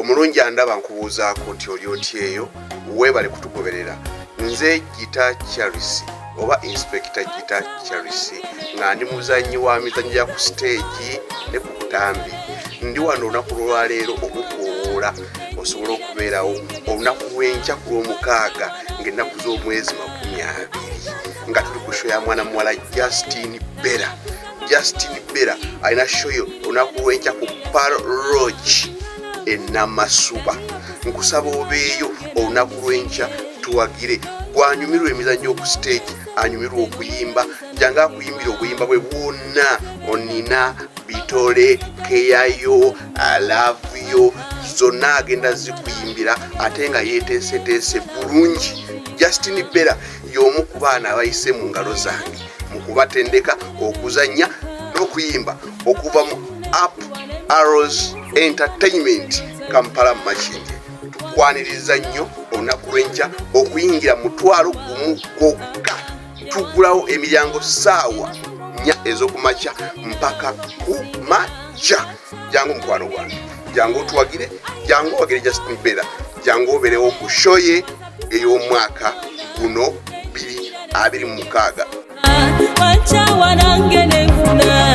Omulungi andaba, nkubuuzaako nti oli otyeyo? Weebale kutugoberera. Nze Gita Charles oba Inspector Gita Charles, nga ndi muzannyi wa mizannyo gya ku siteegi ne ku butambi. Ndi wano olunaku lwaleero okukuwuula osobola okubeerawo olunaku lw'enkya ku Lwomukaaga, ng'ennaku z'omwezi 20, nga tuli ku show ya mwana muwala Justin Bera. Justin Bera alina show yo olunaku lw'enkya ku Pearl Lodge e Namasuba. Nkusaba obeeyo olunaku lw'enkya, tuwagire. Gwanyumirwa emizannyo ku stage, anyumirwa okuyimba, jangu akuyimbira obuyimba bwe bwonna: onina bitole, keyayo, alavuyo, zonna agenda zikuyimbira, ate nga yeteeseteese bulungi. Justin Bera y'omu ku baana abayise mu ngalo zange mu kubatendeka okuzannya n'okuyimba okuva mu Up Arrows Entertainment, Kampala, Makindye. Tukwaniriza nnyo olunaku lw'enkya. Okuyingira 10,000 gwokka. Tugulawo emiryango ssaawa 4 ez'okumakya mpaka ku makya. Jangu mukwano gwange, jangu otuwagire, jangu owagire Justin Bera, jangu obeerewo ku show ye ey'omwaka guno 2026. Wankyawa nange nenfuna.